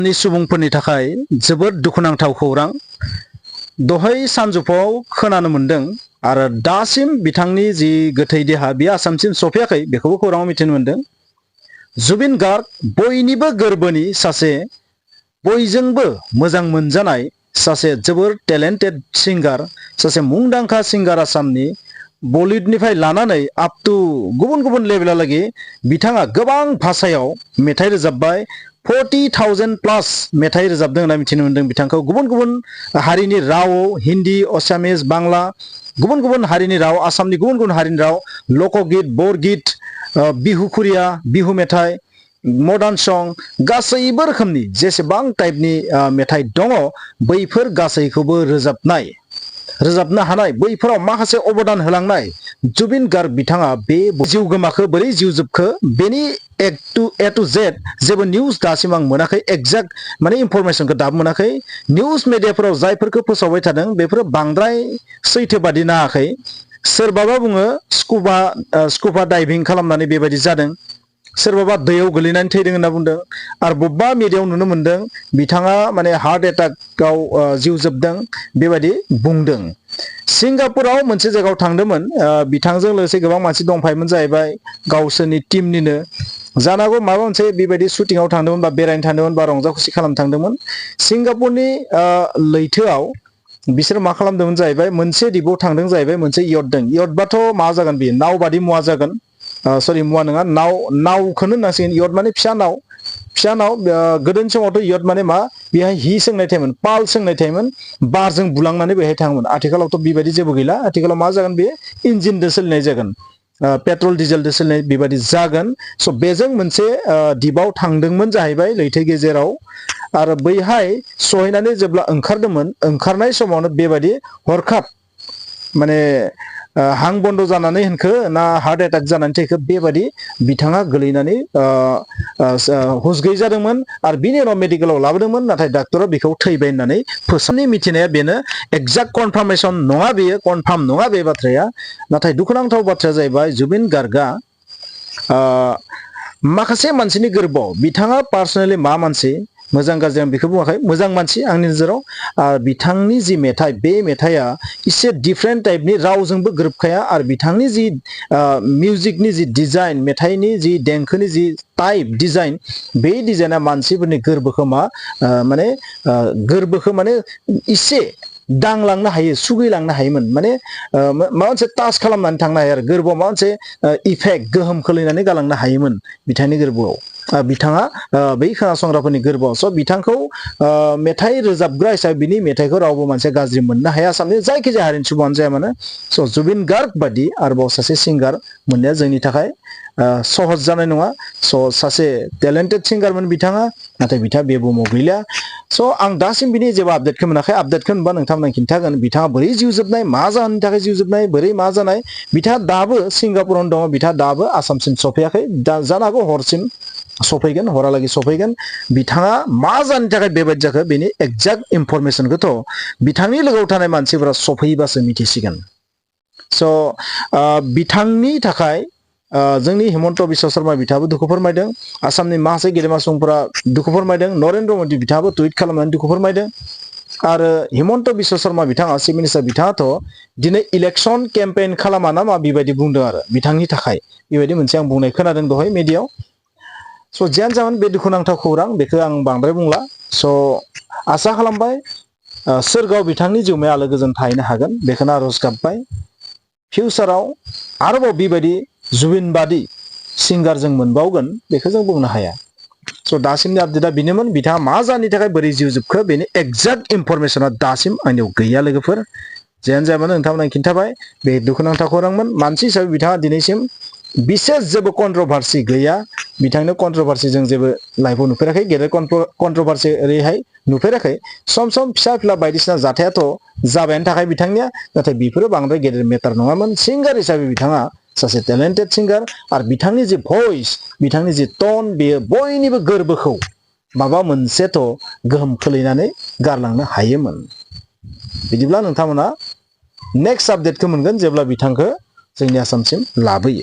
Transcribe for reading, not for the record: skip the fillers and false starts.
नि सुबुंफोरनि थाखाय जोबोद दुखुनांथाव खौरां दहाय सानजौफुआव खोनानो मोनदों आरो दासिम बिथांनि जि गोथै देहा बे आसामसिम सफैयाखै बेखौबो खौराङाव मिथिनो मोनदों। जुबिन गार्ग बयनिबो गोरबोनि सासे बयजोंबो मोजां मोनजानाय सासे जोबोर टेलेन्टेड सिंगार सासे मुंदांखा सिंगार आसामनि बलिउडनिफ्राय लानानै आप टु गुबुन गुबुन लेभेलालागि बिथाङा गोबां भाषायाव मेथाइ रोजाबबाय 40,000 प्लस मेथाइ रोजाबदों होनना मिथिनो मोनदों बिथांखौ गुबुन गुबुन हारिनि राव हिन्दी असामिस बांला गुबुन गुबुन हारिनि राव आसामनि गुबुन गुबुन हारिनि राव लकगीत बरगीत बिहु खुरिया बिहु मेथाइ मडार्न सं गासैबो रोखोमनि जेसेबां टाइपनि मेथाइ दङ बैफोर गासैखौबो रोजाबनो हानाय बैफोराव माखासे अबदान होलांनाय जुबिन गार्ग बिथाङा बे जिउ गोमाखो बोरै जिउ जोबखो बेनि ए टु जेड जेबो निउज दासिम आं मोनाखै एक्जेक्ट माने इनफरमेशनखौ दाबो मोनाखै निउज मिडियाफोराव जायफोरखौ फोसावबाय थादों बेफोरो बांद्राय सैथो बादि नाङाखै सोरबाबा बुङो स्कुबा डाइभिं खालामनानै बेबायदि जादों सोरबाबा दैयाव गोलैनानै थैदों होनना बुंदों आरो बबेबा मिडियायाव नुनो मोनदों बिथाङा माने हार्ट एटाकआव जिउ जोबदों बेबायदि बुंदों। सिंगापुराव मोनसे जायगायाव थांदोंमोन बिथांजों लोगोसे गोबां मानसि दंफायोमोन जाहैबाय गावसोरनि टीमनिनो जानांगौ माबा मोनसे बेबायदि शुटिंआव थांदोंमोन बा बेरायनो थांदोंमोन बा रंजा खुसि खालामनो थांदोंमोन सिंगापुरनि लैथोआव बिसोर मा खालामदोंमोन जाहैबाय मोनसे दिपआव थांदों जाहैबाय मोनसे यट दं यटबाथ' मा जागोन बेयो नाव बादि मुवा जागोन सरि मुवा नङा नावखौनो होननांसिगोन यट माने फिसा नाव गोदोनि समावथ' यट माने मा बेहाय हि सोंनाय थायोमोन पाल सोंनाय थायोमोन बारजों बुलांनानै बेहाय थाङोमोन आथिखालावथ' बेबायदि जेबो गैला आथिखालाव मा जागोन बे इन्जिनजों सोलिनाय जागोन पेट्रल डिजेलजों सोलिनाय बेबायदि जागोन स' बेजों मोनसे दिपआव थांदोंमोन जाहैबाय लैथो गेजेराव आरो बैहाय सहैनानै जेब्ला ओंखारदोंमोन ओंखारनाय समावनो बेबायदि हरखाब माने हां बन्द जानानै होनखो ना हार्ट एटाक जानानै थैखो बेबायदि बिथाङा गोलैनानै हुस गैयै जादोंमोन आरो बिनि उनाव मेडिकेलाव लाबोदोंमोन नाथाय डाक्टरा बेखौ थैबाय होननानै फोसाबनि मिथिनाया बेनो एक्जाक्ट कनफार्मेशन नङा बेयो कनफार्म नङा बे बाथ्राया नाथाय दुखुनांथाव बाथ्राया जाहैबाय जुबिन गार्गआ माखासे मानसिनि गोरबोआव बिथाङा पार्सनेलि मा मानसि मोजां गाज्रि आं बेखौ बुङाखै मोजां मानसि आंनि नोजोराव बिथांनि जि मेथाइ बे मेथाइआ एसे डिफरेन्ट टाइपनि रावजोंबो गोरोबखाया आरो बिथांनि जि मिउजिकनि जि डिजाइन मेथाइनि जि देंखोनि जि टाइप डिजाइन बे डिजाइना मानसिफोरनि गोरबोखौ माने एसे दांलांनो हायो सुगैलांनो हायोमोन माने माबा मोनसे टाच खालामनानै थांनो हायो आरो गोरबोआव माबा मोनसे इफेक्ट गोहोम खोलैनानै गालांनो हायोमोन बिथांनि गोरबोआव बिथाङा बै खोनासंग्राफोरनि गोरबोआव स' बिथांखौ मेथाइ रोजाबग्रा हिसाबै बिनि मेथाइखौ रावबो मानसिया गाज्रि मोननो हाया आसामनि जायखिजाया हारिनि सुबुङानो जाया मानो स' जुबिन गार्ग बादि आरोबाव सासे सिंगार मोननाया जोंनि थाखाय सहज जानाय नङा स' सासे टेलेन्टेड सिंगारमोन बिथाङा नाथाय बिथाङा बे बुहुमाव गैला स' आं दासिम बिनि जेबो आपडेटखौ मोनाखै आपडेटखौ मोनबा नोंथांमोन खिन्थागोन बिथाङा बोरै जिउ जोबनाय मा जाहोननि थाखाय जिउ जोबनाय बोरै मा जानाय बिथाङा दाबो सिंगापुरावनो दङ बिथाङा दाबो आसामसिम सफैयाखै जानो हागौ हरसिम सफैगोन हरालागै सफैगोन बिथाङा मा जानो थाखाय बेबायदि जाखो बेनि एक्जेक्ट इनफरमेशनखौथ' बिथांनि लोगोआव थानाय मानसिफोरा सफैबासो मिथिसिगोन स' बिथांनि थाखाय जोंनि हिमन्त बिश्व शर्मा बिथाङाबो दुखु फोरमायदों आसामनि माखासे गेदेमा सुबुंफोरा दुखु फोरमायदों नरेन्द्र मदि बिथाङाबो टुइट खालामनानै दुखु फोरमायदों आरो हिमन्त बिश्व शर्मा बिथाङा चिफ मिनिस्टार बिथाङाथ' दिनै इलेक्सन केम्पेइन खालामा ना मा बेबायदि बुंदों आरो बिथांनि थाखाय बेबायदि मोनसे आं बुंनाय खोनादों दहाय मिडियायाव स' जियानो जागोन बे दुखुनांथाव खौरां बेखौ आं बांद्राय बुंला स' आसा खालामबाय सोरगोआव बिथांनि जिउमाया आलो गोजोन थाहैनो हागोन बेखौनो आरज गाबबाय फिउचाराव आरोबाव बेबायदि जुबिन बादि सिंगार जों मोनबावगोन बेखौ जों बुंनो हाया स' दासिमनि आपडेटआ बेनोमोन बिथाङा मा जाहोननि थाखाय बोरै जिउ जोबखो बेनि एक्जेक्ट इनफरमेशना दासिम आंनियाव गैया लोगोफोर जियानो जायामानो नोंथांमोना खिन्थाबाय बे दुखुनांथाव खौरांमोन मानसि हिसाबै बिथाङा दिनैसिम बिसेस जेबो कन्ट्रभार्सि गैया बिथांनो कन्ट्रभार्सि जों जेबो लाइफआव नुफेराखै गेदेर कन्ट्रभार्सि ओरैहाय नुफेराखै सम सम फिसा फिला बायदिसिना जाथायाथ' जाबायानो थाखाय बिथांनिया नाथाय बेफोरो बांद्राय गेदेर मेटार नङामोन सिंगार हिसाबै बिथाङा सासे टेलेन्टेड सिंगार आरो बिथांनि जि भइस बिथांनि जि टन बेयो बयनिबो गोरबोखौ माबा मोनसेथ' गोहोम खोलैनानै गारलांनो हायोमोन बिदिब्ला नोंथांमोना नेक्स्ट आपडेटखौ मोनगोन जेब्ला बिथांखौ जोंनि आसामसिम लाबोयो।